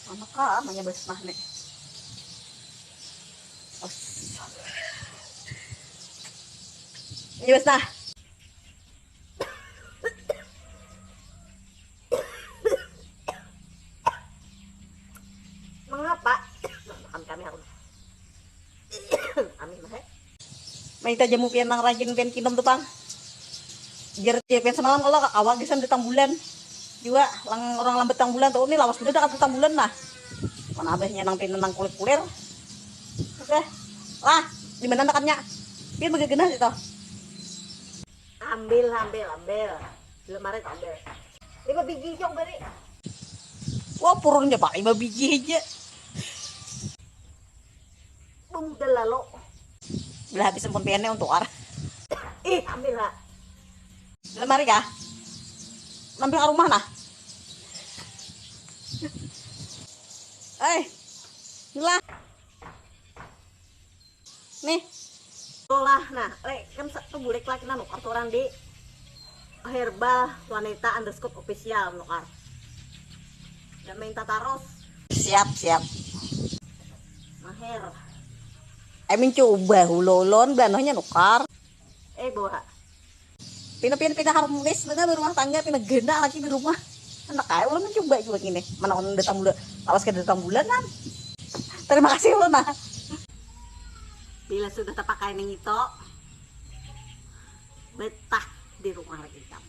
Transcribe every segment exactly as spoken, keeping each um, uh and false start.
Anak kah namanya basmah nih? Os. Ini basmah. Mengapa? Makan kami harum. Amin mah. Maita jamu pian nang rajin pian kinum tu pang. Jar jar pian semalam kalau kawa gasan datang bulan. Jua lang orang lambat datang bulan tuh ini lawas sudah datang bulan nah. Mana abahnya nang pian nang kulit kulir. Oke. Lah, di mana nakatnya? Pian bagagenah situ. Ambil, ambil, ambil. Di lemari ambil. Lima biji cok beri. Wah, purunnya pak lima biji aja. Bumudal lalu. Bila habis ampun piannya untuk ar. Ih, ambil lah. Lemari kah? Nampil ke rumah nah. Eh, inilah. Nih. Lah, nah, lek kan sa- tu bulik lagi nanu aturan di herbal wanita underscore official nukar. Dan minta taros. Siap, siap. Maher. Amin coba hulolon belanohnya nukar. Eh, bawa. Pina pina pina harmonis benar berumah tangga pina gena lagi di rumah. Anak kaya ulun mencoba juga gini. Mana ulun datang bulan, awas ke datang bulan kan. Terima kasih ulun nah. Bila sudah terpakai nih itu betah di rumah lagi kamu.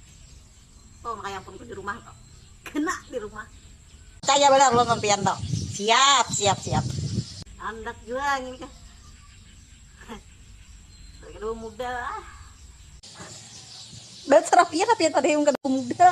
Oh, makanya pun di rumah kok. Kena di rumah. Kaya benar ulun pian tuh. Siap, siap, siap. Andak juga ini kan. Kedua muda ah. Dan serap iya tapi tadi yang kedua muda.